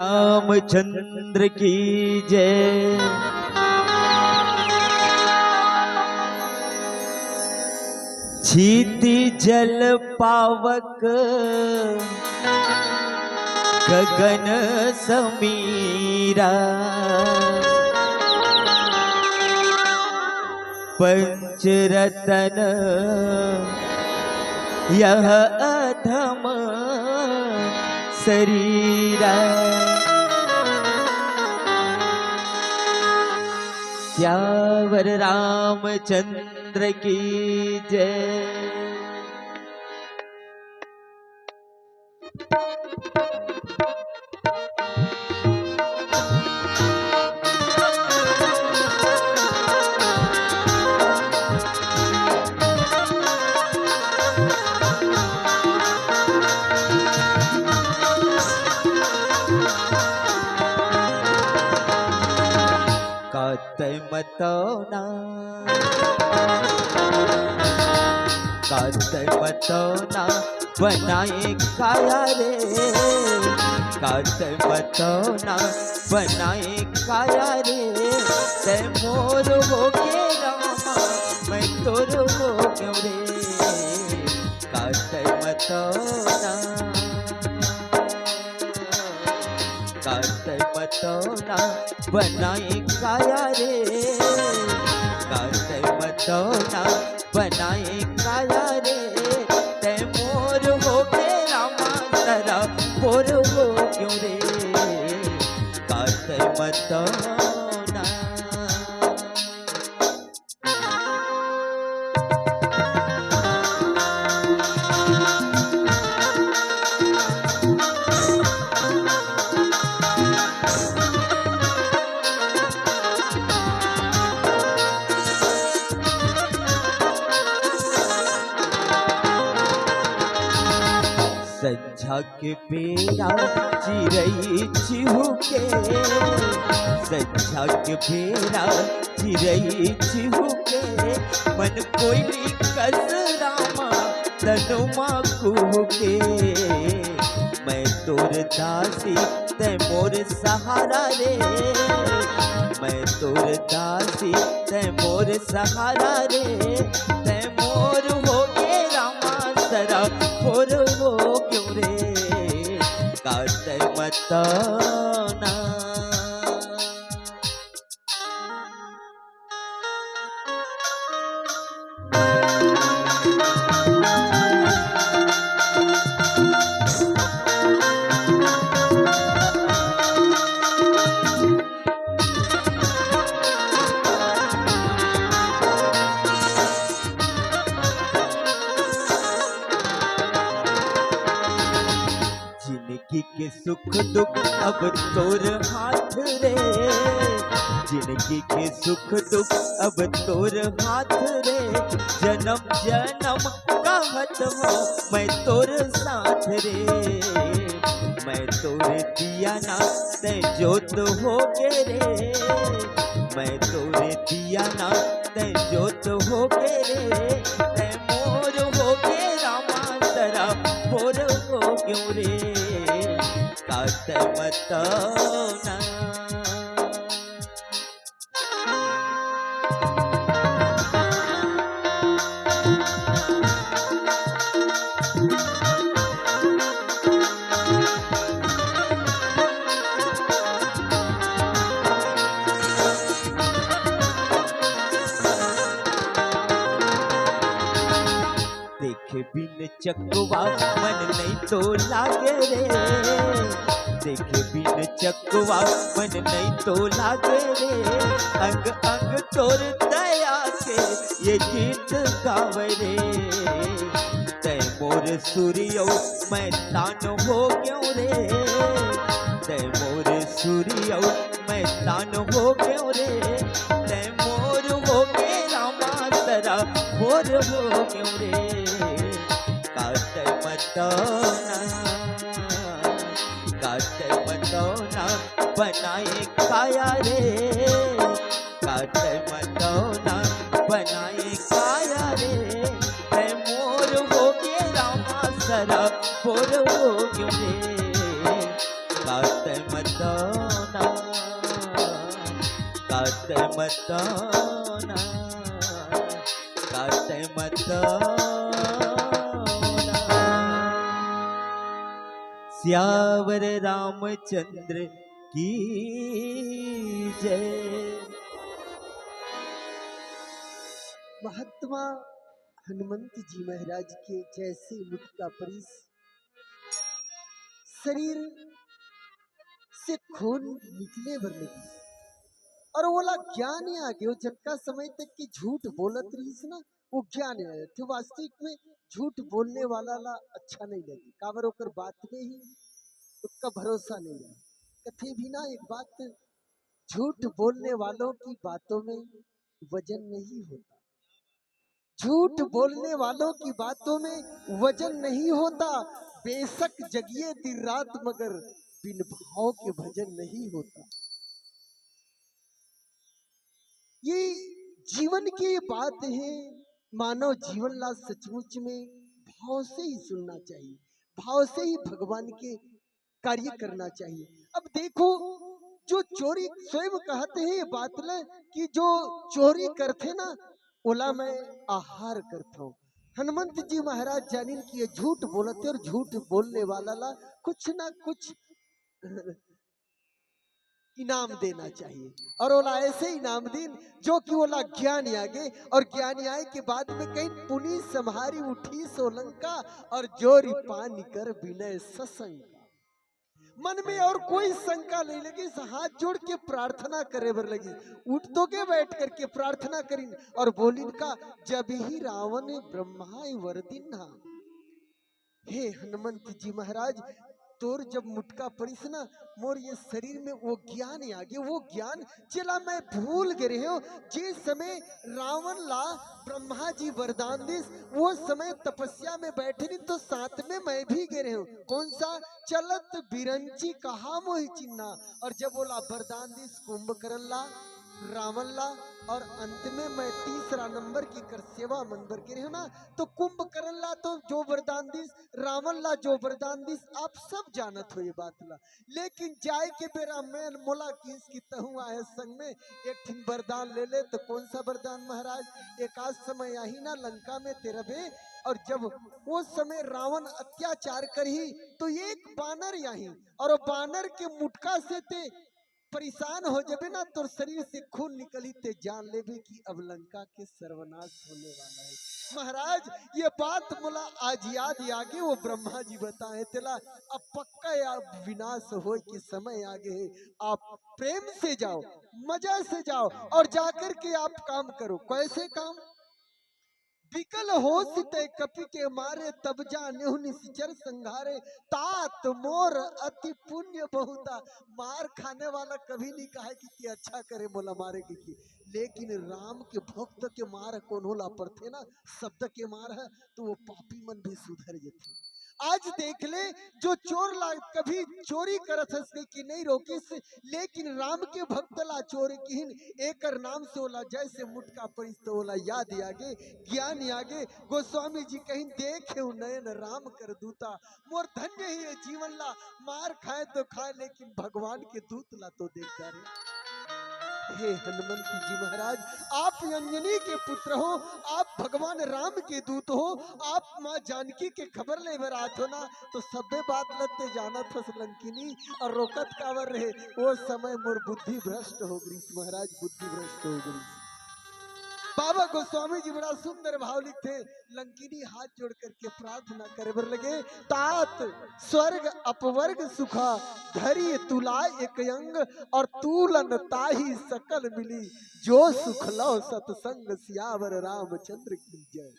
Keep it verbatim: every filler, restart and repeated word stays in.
रामचंद्र की जय। क्षिति जल पावक गगन समीरा, पंच रतन यह अधम सरीरा। सियावर रामचंद्र की जय। कातै मतौ ना, कातै मतौ ना बनाए काया रे, कातै मतौ ना बनाए काया रे। तै मोर होके रामा, मैं तोर हो ग्यों रे। कातै मतौ ना, कातै मतौ ना बनाए काया रे, कातै मतौ ना बनाए काया रे। तै मोर होके रामा सरा भोर हो ग्यों रे। कातै मतौ ना। संझा के बेरा चिरई चिहुके, संझा के बेरा चिरई चिहुके, मन कोइली कस रामा तनु मा कुहुके। मैं तोर दासी तै मोर सहारा रे, मैं तोर दासी तै मोर सहारा रे। तै मोर होके रामा सरा भोर हो ग्यों रे। कातै मतौ ना। जिनगी के सुख दुख अब तोर हाथ रे, जिनगी के सुख दुख अब तोर हाथ रे। जनम जनम कहत हौं मैं तोर साथ रे, मैं तोर दिया ना तै जोत होगे रे, मैं तोर दिया ना तै जोत होगे रे। तै मोर होगे रामा सरा भोर हो ग्यों रे। कातै मतौ ना। देखे बिन चकवा मन नहीं तो लागे रे, देखे बिन चकवा मन नहीं तो लागे रे। अंग अंग तोर दया के ये गीत गावे रे। तै मोर सुरियौ मैं तान हो ग्यों रे, तै मोर सुरियौ मैं तान हो ग्यों रे। तै मोर होगे रामा सरा भोर हो ग्यों रे। कातै मतौ ना, कातै मतौ ना बनाए काया रे, कातै मतौ ना बनाए काया रे। तै मोर होगे रामा सरा भोर हो ग्यों रे। कातै मत तोना, काटे मत तोना, काटे मत तोना। सियावर रामचंद्र की जय। महात्मा हनुमंत जी महाराज के जैसे मुटका परिस, शरीर से खून निकले बर लगिस, और ओला ज्ञान आ गे। वो जतका समय तक कि झूठ बोलत रहिस ना, वो ज्ञान आ गे। वास्तविक में झूठ बोलने वाला ला अच्छा नहीं लगे, काबर ओकर बात में ही उसका भरोसा नहीं रहे। कथे भी ना एक बात, झूठ बोलने वालों की बातों में वजन नहीं होता, झूठ बोलने वालों की बातों में वजन नहीं होता। बेशक जगिए दिन रात, मगर बिन भाव के भजन नहीं होता। ये जीवन की बात है। मानव जीवन ला सचमुच में भाव से ही सुनना चाहिए, भाव से ही भगवान के कार्य करना चाहिए। अब देखो, जो चोरी, स्वयं कहते हैं ये बात ल कि जो चोरी करथे ना, ओला मैं आहार करथौं। हनुमंत जी महाराज जानिन कि ये झूठ बोलथे और झूठ बोलने वाला ला कुछ ना कुछ इनाम देना चाहिए। और ओला ऐसे इनाम दीन जो कि ओला ज्ञान आगे, और ज्ञान आए के बाद में कहीं पुनि सम्हारी उठी सो लंका, और जोरि पानि कर बिनय ससंका। मन में और कोई शंका नहीं लगिस, हाथ जोड़ के प्रार्थना करे बर लगिस। उठ तो के बैठ करके प्रार्थना करिन और बोलिन का, जब ही रावण ब्रह्मा वर दीन्हा। हे हनुमंत जी महाराज, तोर जब मुटका परिस ना, मोर ये शरीर में वो ज्ञान आगे, वो ज्ञान जेला मैं भूल गे रहेंव। जे समय रावण ला ब्रह्मा जी वरदान दिस, वो समय तपस्या में बैठे नहीं तो साथ में मैं भी गे रहेंव। कौन सा? चलत बिरंची कहा मोहि चिन्हा। और जब ओला वरदान दिस कुंभकर्ण ला, रावण ला, और अंत में मैं तीसरा नंबर की कर सेवा मन बर गे रहेंव ना, तो कुंभकर्ण ला तो जो वरदान दिस, रावण ला जो वरदान दिस, आप सब जानत हो ये बात ला। लेकिन जाए के बेरा में मोला किहिस कि तहूँ आए संग में, एक ठिन वरदान ले ले। तो कौन सा वरदान महाराज? एक आध समय आही ना लंका में तेरा बे, और जब वो समय रावण अत्याचार करही तो एक बानर आही, और वो बानर के मुटका से ते परेशान हो जबे ना, तोर शरीर से खून निकली, ते जान लेबे कि अब लंका के सर्वनाश होने वाला है। महाराज, ये बात मोला आज याद आगे, वो ब्रह्मा जी बताए तेला, अब पक्का या विनाश होए के समय आगे है। आप प्रेम से जाओ, मजा से जाओ, और जाकर के आप काम करो। कैसे काम? बिकल होसि तैं कपि के मारे, तब जानेहु निसिचर संघारे। तात मोर अति पुण्य बहुता। मार खाने वाला कभी नहीं कहा कि, कि अच्छा करे मोला मारे के, कि लेकिन राम के भक्त के मार कोनो ला परथे ना, शब्द के मार है, तो वो पापी मन भी सुधर जथे। आज देख ले, जो चोर ला कभी चोरी करत हस कि नहीं रोकिस, लेकिन राम के भक्त ला चोर किहिन, एकर नाम से ओला जैसे मुटका परिस तो ओला याद आगे, ज्ञान आगे। गोस्वामी जी कहिन, देखेउ नयन राम कर दूता। मोर धन्य ही ये जीवन ला, मार खाए तो खाए, लेकिन भगवान के दूत ला तो देख डारे। हे हनुमंत जी महाराज, आप अंजनी के पुत्र हो, आप भगवान राम के दूत हो, आप माँ जानकी के खबर ले बर आत हो ना, तो सब्बे बात ल ते जानत हस लंकिनी, और रोकत काबर रहे? वो समय मोर बुद्धि भ्रष्ट हो गईस महाराज, बुद्धि भ्रष्ट हो गईस। बाबा गोस्वामी जी बड़ा सुंदर भाव लिखथे, लंकिनी हाथ जोड़ करके प्रार्थना करे बर लगे, तात स्वर्ग अपवर्ग सुखा, धरी तुला एक अंग, और तूलन ताही सकल मिली, जो सुख लव सतसंग, सियावर रामचंद्र की जय।